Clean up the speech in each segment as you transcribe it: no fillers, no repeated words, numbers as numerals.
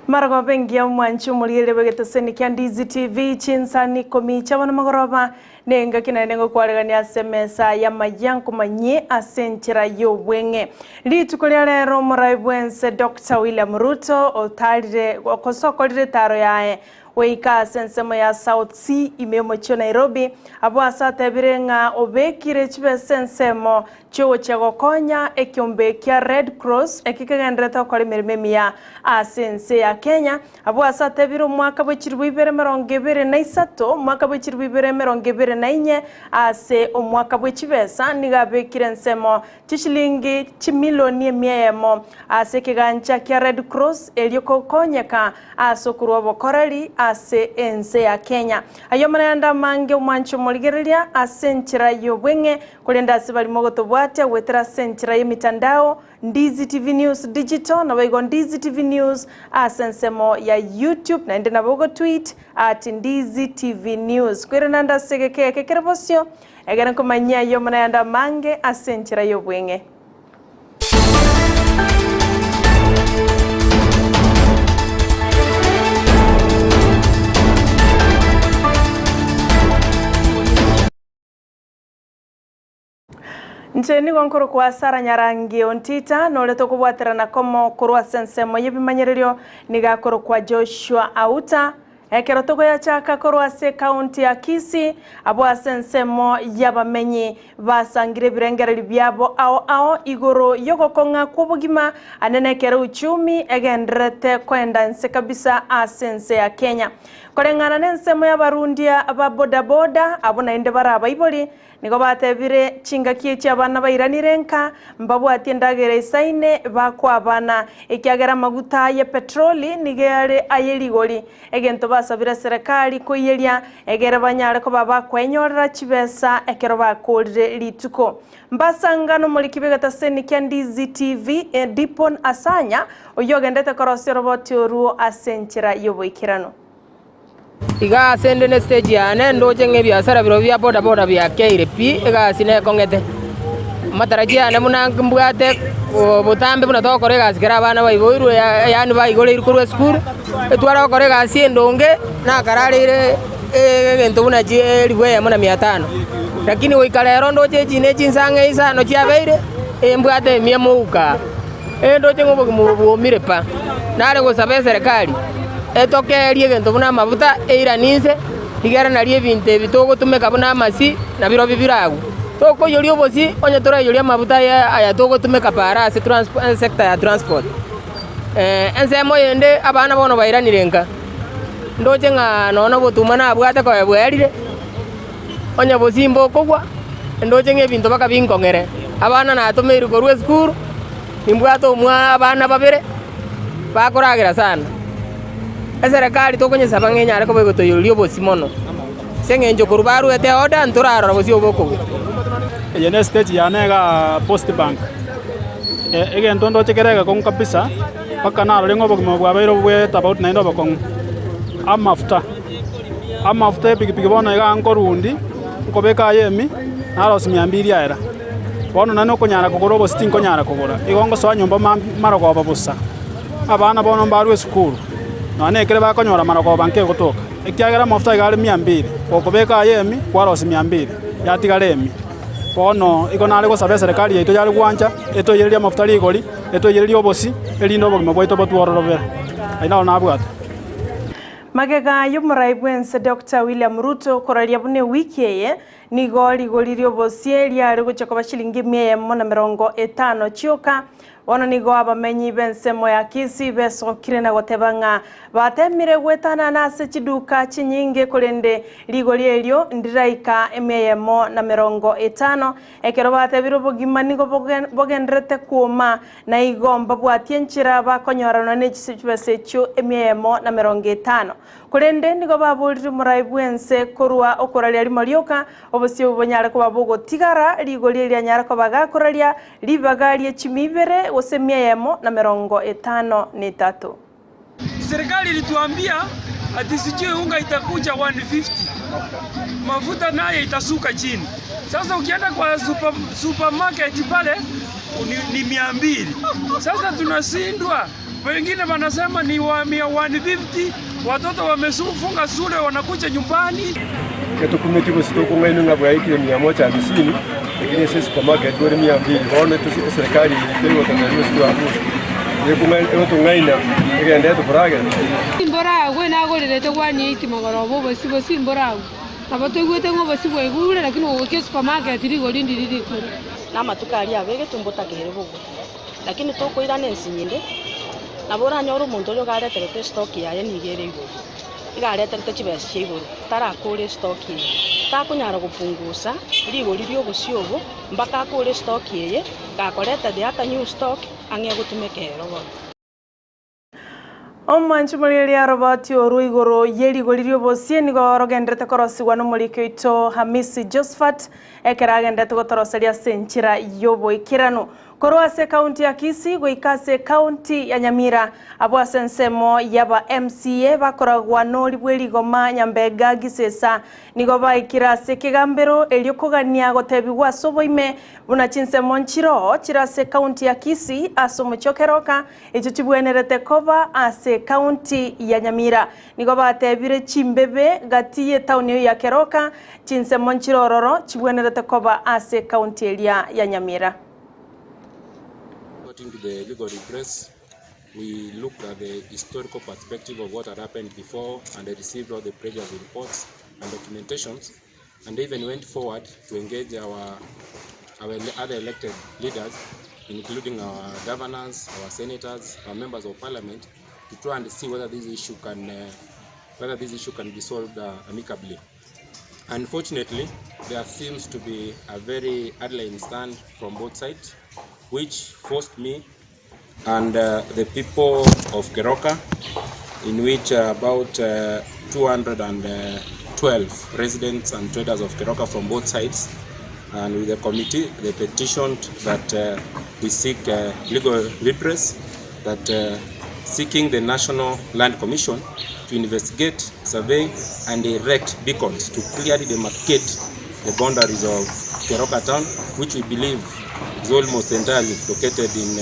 Marogoba engiya omwanchi omorigereria bw'egeteseni kia Ndizi TV chinsani ikomi chiabana magoroba nengaki naende ngokwaregania ase emesa y'amaya nkomanyie ase enchera y'obweng'e. Rituko ria rero omorai bwense Doctor William Ruto otarire gose okorire etaro yaye Goika ase ensemo ya South C ime y'omochie o Nairobi, abwo ase atebire ng'a obekire chibesa ensemo chi'ogochia gokonya ekiombe kia Red Cross eki kegendererete gokora emeremo emiya ase ense ya Kenya. Abwo ase atebire omwaka bwe chilifu ibere emerongo ebere na isato, omwaka bwe chilifu ibere emerongo ebere na inye ase omwaka bwe chibesa nigo abekire ensemo chishilingi chimilioni emia eyemo ase ekegancha kia Red Cross erio gokonyeka ase okorua obokoreri ase ense ya Kenya. Ayio amarende amange omwanche omorigereria ase enchera y'obweng'e, korende ase barimo gotobwatia goetera ase enchera y'emitandao, Ndizi TV News Digital naboigo Ndizi TV News ase ensemo ya YouTube naende nabo ogotweet at Ndizi TV News. Kwerenande ase egeka eke kere bosio, egere nkomanyia ayio amarende amange ase enchera y'obweng'e. Inche nigo nkorokwa Sarah Nyarangi Ontita, nore tokobwaterana komo korwa ase ensemo y'ebimanyererio, nigo akorokwa Joshua Auta. Ekero togoyachaka korwa ase ekaunti ya Kisii, abwo ase ensemo y'abamenyi basangire ebirengererio biabo ao ao igoro y'ogokong'a kw'obogima ande nekero uchumi egendererete koenda inse kabisa ase ense ya Kenya. Koreng'ana nensemo y'abarundia ba bodaboda abwo naende bare abaibori, Nigo batebire, Chingaki echi abana bairanire nka, mbabwatie endagera eisaine bakoa abana, ekiagera amaguta ye petroli nigo are aye rigori. Egento basabire serekari koiyeria, egere banyare koba bakwenyorera chibesa ekero bakoorire rituko. Mbasanga nomoriki bw'egetaseni kia Ndizi TV, Dipon Asanya, oyio ogendete korosia oroboti orwo ase enchera y'oboikeranu. Iga ase 'nde nestage yane ndoche ng'a ebiasara birobio bia boda boda biakeire pi, egasi nekong'ete. Amatarajio yane buna mbwate botambe buna togokora egasi ekero abana baiboirwe yaani baigoreirwe korwa esukuru, etware gokora egasi endonge nakarareire egento buna chieribu eyemo na mia tano. Lakini goika rero ndoche echi ne chinsang'e isano chiabeire, embwate emia mouka. Ndoche ng'a obogima obo bwomire pa. Nare gosaba eserekari etokerie egento buna amafuta eiranie inse, rigere nario ebinto ebi togotumeka buna amasi nabirobio biragwe. Tokoiyoria obosie onye toraiyorie amafuta aya aya togotumeka paara ase sector ya transport. Ensemo eyende abana bono bairanire nka, ndoche ng'a nonya obotuma nabwate koba bwaerire. Onye bosimba okogwa, ndoche ng'a ebinto mpaka binkong'ere. Abana natomeirwe korwa esukuru, nimbwate omwa abana babere, bakoragera sana. Eserekari tokonyesaba ng'a enyare koba egotoiroria obosie mono, ase eng'encho korwa baruete order ntorarora bosie obo bokogwa. Eye ne stage yane igaa Post Bank, egento ndoche kere egekong'u kabisa, mpaka narore ng'a obogima bwabeire obwe tofauti naende obokong'u, amafuta. Amafuta epikipiki bono iga nkorundi, nkobeka aye emi, narosia mia mbiri aera. Bono nane okonyara kogora obosie tinkonyara kogora, igo ngosoa nyomba mambia marogoba bosa. Abana bono mbarwe esukuru, nonya na ekere bakonyora marogoba nkegotoka, ekiagera amafuta iga are mia mbiri, gokobeka aye emi, kwarosia mia mbiri, yatigara emi. Bono igo nare gosaba eserekari yaito yare gwancha, etoiyererie amafuta rigori, etoiyererie obosie, erinde obogima bwaito botwororobere. Ayio naro nabwate. Magega y'omorai bw'ense Doctor William Ruto koraria buna ewiki eye nigo rigori ri'obosie riare gochia koba chilingi emia eyemo na merongo etano chioka, bono nigo abamenyi b'ensemo ya Kisii besokire na goteba ng'a batemire goetanana ase chiduka chinyinge korende rigori erio ndiraika emia eyemo na merongo etano ekero batebire obogima nigo bogendererete kwoma Na igo mbabwatie enchera bakonyorana ne chibesa echio emia eyemo na merongo etano. Korende nigo baborire omorai bw'ense korwa okoraria rimo rioka, obosio obwo bonyare koba bogotigara, rigori eri anyare koba gakoraria ribaga rie chimia ibere gose emia eyemo na merongo etano na etato. Serikali ilituambia ati sijui unga itakuja 150 mafuta naye itasuka chini. Sasa ukienda kwa super, supermarket pale ni, ni 200. Sasa tunashindwa. Wengine wanasema ni wa mia 150, watoto wamefunga shule wanakuja nyumbani. Getokumeti gose tokong'ainwa ng'a bwaikire mia moja hamsini, lakini ase esupermarket bore mia mbili. Bono tose eserekari eye tegototebia gose twabusa, ekong'ai egotong'aina egende etoforagere. Simboragwe nagorerete 180 mogoroba obosie bo simboragwe. Nabo toigwete ng'a obosie bwaigure lakini gogoika esupermarket rigori ndiri rikure. Namatuko aria abegetwe mbotakeire bogwe. Lakini tokoirana ensinyo ende, nabo oranyore omonto oria ogareterete estoki yaye nigo ere igoro, iga areterete chibesa chia igoro, tarakore estoki eye. Takonyara gopungusa rigori ri'obosio obo mpaka akore estoki eye, gakoreta the other new stock ang'e gotumeka ero bono. Omwanchi morigereria roboti orwo igoro ye rigori ri'obosie nigo rogenderete korosigwa nomoriki oito Hamisi Josphat ekero agenderete gotoroseria ase enchera y'oboikeranu. Korwa ase ekaunti ya Kisii goika ase ekaunti ya Nyamira abwo ase ensemo y'aba MCA bakoragwa nori bw'erigoma Nyambega Gisesa nigo baikire ase ekegambero erio kogania gotebigwa ase oboime buna chinsemo nchiroo chire ase ekaunti ya Kisii ase omochie o Keroka Echio chibwenerete koba ase ekaunti ya Nyamira. Nigo batebire chimbebe gati y'etauni eyio ya Keroka, chinsemo nchire ororo chibwenerete koba ase ekaunti eria ya Nyamira. According to the legal redress, we looked at the historical perspective of what had happened before and received all the previous reports and documentations and even went forward to engage our, our other elected leaders, including our governors, our senators, our members of parliament, to try and see whether this issue can, whether this issue can be solved amicably. Unfortunately, there seems to be a very hardline stand from both sides, which forced me and the people of Keroka, in which about 212 residents and traders of Keroka from both sides, and with the committee, they petitioned that we seek legal redress, that seeking the National Land Commission to investigate, survey, and erect beacons to clearly demarcate the boundaries of Keroka town, which we believe is almost entirely located in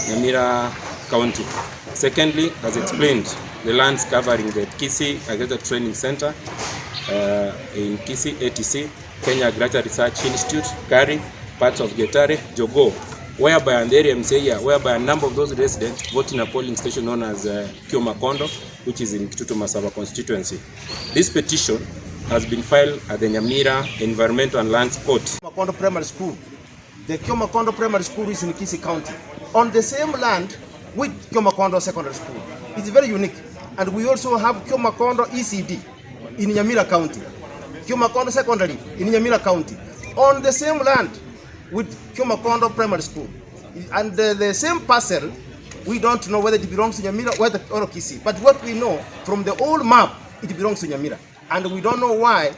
Nyamira County. Secondly, as explained, the lands covering the Kisii Agriculture Training Center in Kisii ATC, Kenya Agriculture Research Institute, KARI, parts of Getare, Jogoo, whereby and the area MCA, whereby a number of those residents vote in a polling station known as Kiomakondo, which is in Kitutu Masaba constituency. This petition has been filed at the Nyamira Environmental and Lands Court. Makondo Primary School. The Kiomakondo Primary School is in Kisii County, on the same land with Kiomakondo Secondary School. It's very unique. And we also have Kiomakondo ECD in Nyamira County, Kiomakondo Secondary in Nyamira County, on the same land with Kiomakondo Primary School. And the same parcel, we don't know whether it belongs to Nyamira or Kisii. But what we know from the old map, it belongs to Nyamira. And we don't know why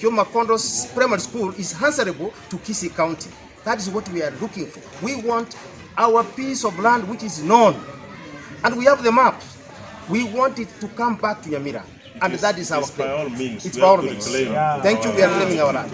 Kiomakondo Primary School is answerable to Kisii County. That is what we are looking for. We want our piece of land which is known. And we have the maps. We want it to come back to Nyamira. And that is our claim. By all means. It's by all means. Thank you. We are claiming our land.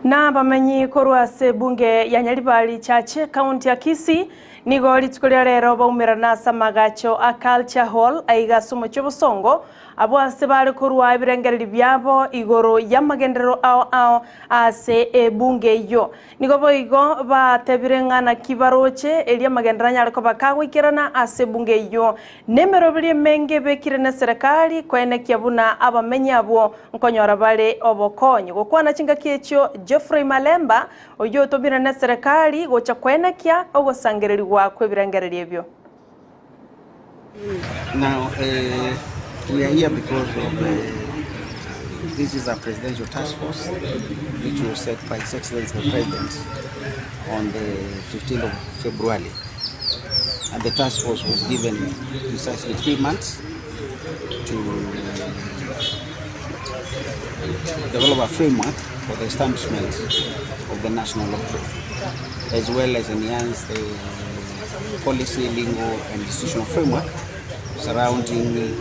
Nabamenyi korwa ase ebunge ya Nyaribari Chache, county ya Kisii, nigo rituko ria rero baumerana ase amagacho a Culture Hall aiga ase omochie Bosongo, abwo ase bare korwa ebirengererio biabo igoro y'amagenderero ao ao ase ebunge eyio. Nigo boigo batebire ng'a naki baroche erio amagenderero anyare koba kagoikerana ase ebunge eyio. Nemeroberi emenge ebekire neserekari koenekia buna abamenyi abwo nkonyora bare obokonyi. Gokwana chingaki echio Geoffrey Malemba oyio otomire neserekari gocha koenekia ogosangererigwa kw'ebirengererio ebio. Now, we are here because of this is a presidential task force which was set by His Excellency the President on the 15th of February. And the task force was given precisely 3 months to develop a framework for the establishment of the national lottery, as well as enhance the policy, legal and institutional framework surrounding the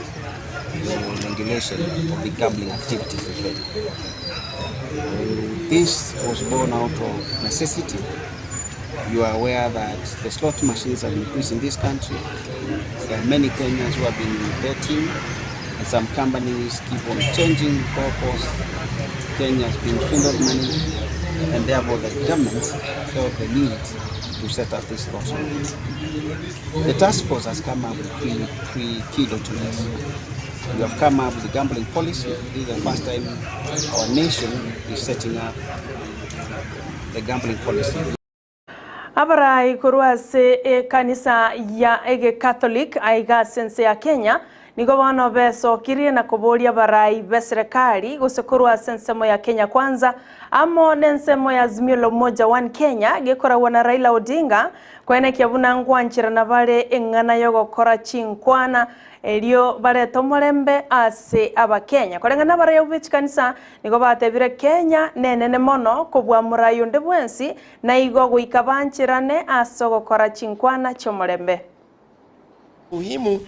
regulation of the gambling activities in Kenya. This was born out of necessity You are aware that the slot machines have increased in this country. There are many Kenyans who have been betting, and some companies keep on changing goalposts. Kenya has been swindled money, and therefore the government felt the need to set up this lottery. The task force has come up with three key documents. We have come up with the gambling policy. This is the first time our nation is setting up the gambling policy. Abarai korwa ase ekanisa ya Egekatholik aiga ase ense ya Kenya nigo bono besokirie na koboria abarai b'eserekari gose korwa ase ensemo ya Kenya Kwanza amo nensemo ya Azimio la Umoja One Kenya gekoragwa na Raila Odinga koenekia buna ngwancherana bare eng'ana yogokora chinkwana Erio barete omorembe ase Abakenya. Koreng'ana nabarayau be chikanisa nigo batebire Kenya nenene mono kobua morai onde bwensi, na igo goika bancherane ase ogokora chinkwana chi'omorembe. Muhimu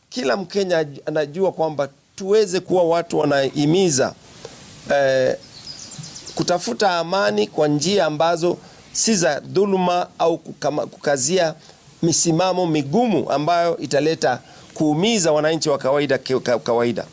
kila Mkenya anajua kwamba tuweze kuwa watu wanahimiza eh, kutafuta amani kwa njia ambazo si za dhuluma au kukama, kukazia misimamo migumu ambayo italeta kuumiza wananchi wa kawaida kawaida.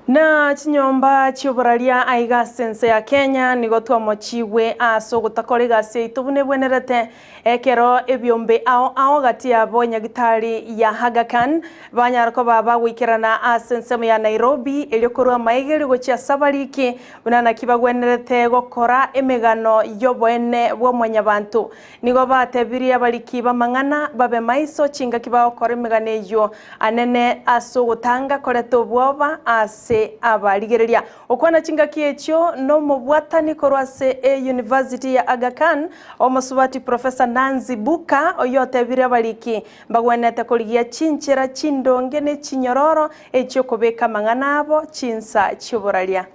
Na chinyomba chi'oboraria aiga ase ense ya Kenya nigo twamochigwe ase ogotakora egasi yaito buna ebwenerete ekero ebiombe ao ao gati yabo nyagitari ya Aga Khan banyara koba bagoikerana ase ensemo ya Nairobi erio korwa amaigerio gochia ase abariki buna naki bagwenerete gokora emegano y'oboene bwa mwanyabanto. Nigo batebirie abariki b'amang'ana babe maiso chingaki bagokora emegano eyio anene ase ogotanga koreta obwoba ase abarigereria. Okwana chingaki echio nomobwatani korwa ase eyunivasiti ya Aga Khan, omosubati Professor Nancy Booker, oyio otebire abariki mbagwenerete korigia chinchera chindonge ne chinyororo echi'okobeka amang'ana abo chinsa chi'oboraria.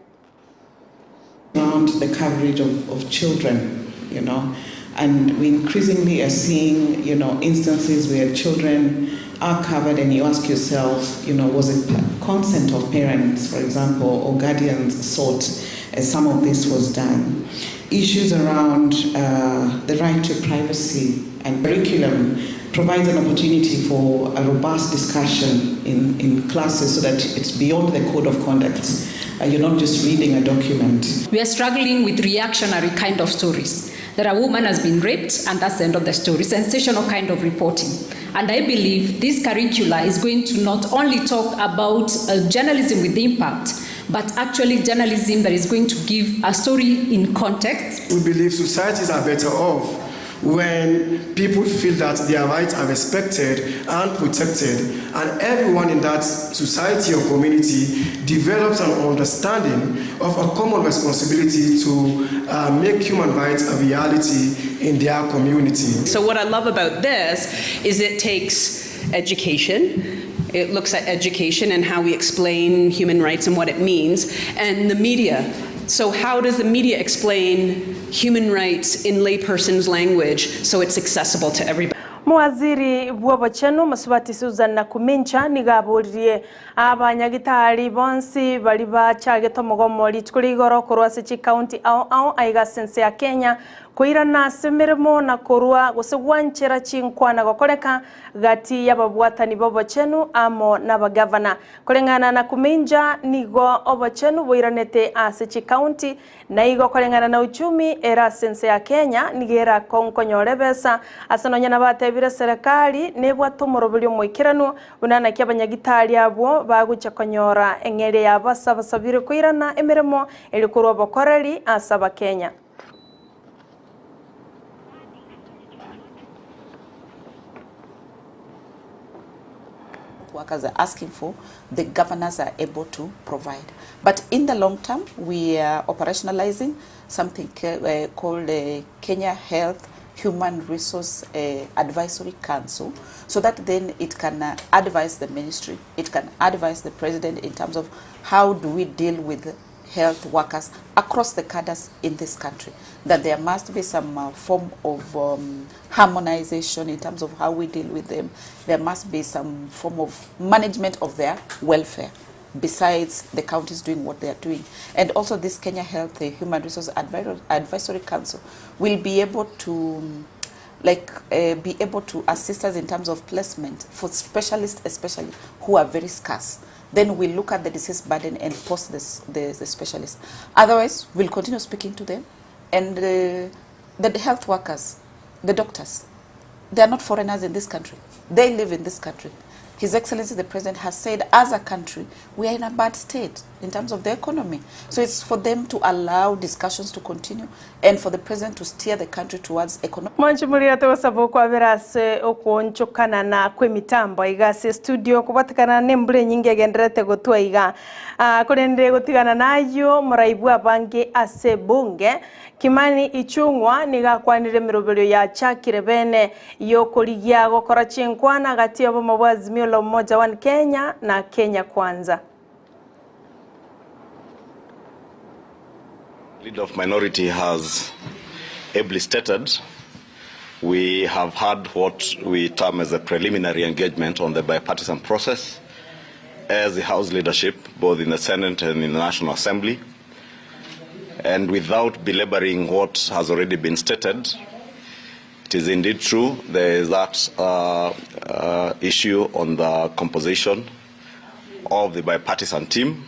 Around the coverage of, of children, you know, and we increasingly are seeing, you know, instances where children are covered and you ask yourself, you know, was it consent of parents, for example, or guardians sought as some of this was done? Issues around uh, the right to privacy and curriculum provides an opportunity for a robust discussion in, in classes so that it's beyond the code of conduct. Uh, you're not just reading a document. We are struggling with reactionary kind of stories that a woman has been raped and that's the end of the story. Sensational kind of reporting. And I believe this curricula is going to not only talk about uh, journalism with impact, but actually journalism that is going to give a story in context. We believe societies are better off when people feel that their rights are respected and protected, and everyone in that society or community develops an understanding of a common responsibility to uh, make human rights a reality in their community. So, what I love about this is it takes education. It looks at education and how we explain human rights and what it means, and the media. So, how does the media explain human rights in layperson's language so it's accessible to everybody? Mowaziri bw'obochenu Mosubati Susan Nakumincha nigo aboririe abanyagitari bonsi baria bachagete omogomo rituko ria igoro korwa ase chikaunti ao ao aiga ase ense ya Kenya Koirana ase emeremo na korua gose gwanchera chinkwana gokoreka gati y'ababwatani b'obochenu amo n'abagavana. Koreng'ana na Kuminja nigo obochenu boiranete ase chikaunti, na igo koreng'ana na uchumi ere ase ense ya Kenya nigo erakong'u konyora ebesa ase nonya nabatebire serekari nebwate omoroberio omoikeranu buna naki abanyagitari abwo bagochia konyora eng'eria yabo ase abasabire koirana emeremo erio korwa obokoreri ase abakenya. Workers are asking for, the governors are able to provide. But in the long term, we are operationalizing something uh, called the Kenya Health Human Resource uh, Advisory Council, so that then it can uh, advise the ministry, it can advise the president in terms of how do we deal with health workers across the cadres in this country, that there must be some uh, form of um, harmonization in terms of how we deal with them. There must be some form of management of their welfare. besides the counties doing what they are doing. And also this Kenya Health Human Resource Advisory Council will be able to like be able to assist us in terms of placement for specialists especially who are very scarce. Then we look at the disease burden and post this, the specialists. Otherwise, we'll continue speaking to them. And the health workers, the doctors, they are not foreigners in this country. They live in this country. His Excellency the President has said, as a country, we are in a bad state in terms of the economy. So it's for them to allow discussions to continue and for the President to steer the country towards economic. Mwanchumurira togosaba okwabera ase okoonchokana kwa emitambo iga ase studio kobatikana na embura enyinge egenderete gotwa iga. Korende gotigana nayo moraibwa abange ase bunge Kimani Ichung'wa niga akwanire emeroberio yachakire bene yokorigia gokora chinkwana gati y'obomo bwa Azimio la Umoja One Kenya na Kenya Kwanza. Leader of minority has ably stated, we have had what we term as a preliminary engagement on the bipartisan process as the House leadership, both in the Senate and in the National Assembly. And without belaboring what has already been stated, it is indeed true there is that issue on the composition of the bipartisan team.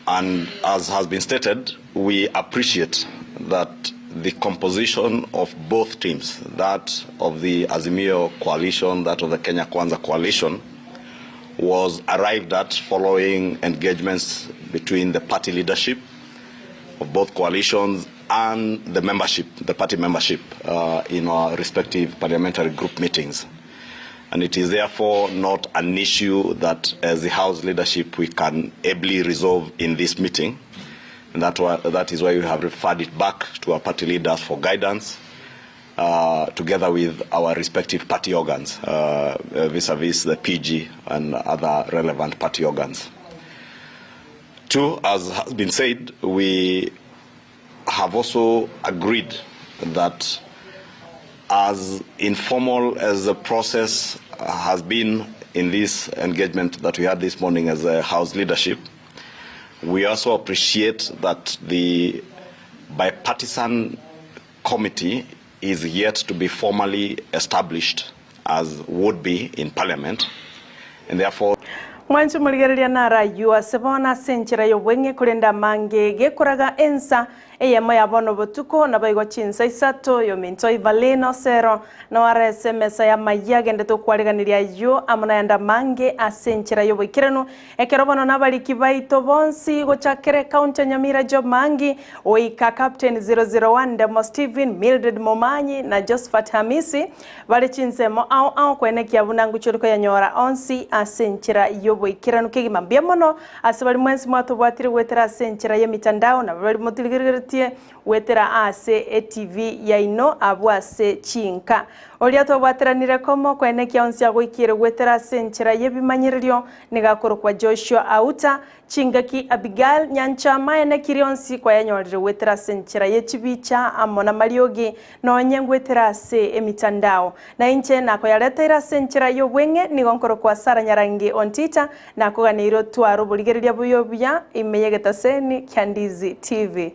And as has been stated, we appreciate that the composition of both teams, that of the Azimio coalition, that of the Kenya Kwanza coalition, was arrived at following engagements between the party leadership of both coalitions and the membership, the party membership, in our respective parliamentary group meetings. And it is therefore not an issue that as the House leadership we can ably resolve in this meeting. And that is why we have referred it back to our party leaders for guidance, together with our respective party organs, vis-a-vis the PG and other relevant party organs. Two, as has been said, we have also agreed that as informal as the process has been in this engagement that we had this morning as a House leadership, we also appreciate that the bipartisan committee is yet to be formally established as would be in Parliament, and therefore Mwancho muligereria narayu ase bona ase enchera y'obweng'e korenda mange gekoraga ensa eyemo ya bono botuko nabaigwa chinsa isato yominto Ivalino Sero no arese mesa ya maya gendete okwariganiria aywo amo nayanda mange ase enchera y'oboikeranu ekero bono nabariki baito bonsi gochakere county ya Nyamira Job Mangi oika Captain 001 Demo Steven Mildred Momanyi na Josephat Hamisi bari chinsemo ao ao kwenekia bunangu choriko ya nyora onsi ase enchera y'oboikeranu kegima mbia mono ase bari mwensi mwatobwatire gwetera ase enchera y'emitandao na bari motirigeretie wetera ase e-TV yaino abwo ase chinka oria tobwateranire komo kwenekia onsi agoikire gwetera ase enchera y'ebimanyererio nigakorokwa Joshua Auta chingaki Abigail Nyanchama enekiri onsi kwayanyorire gwetera ase enchera y'echibicha amo na mariogi nonye ngwetera ase emitandao na inche nakoyareteire ase enchera y'obweng'e nigo nkorokwa Sara Nyarangi Ontita nakoganeire otware oborigereria buya obuya ime y'egetaseni kia Ndizi TV.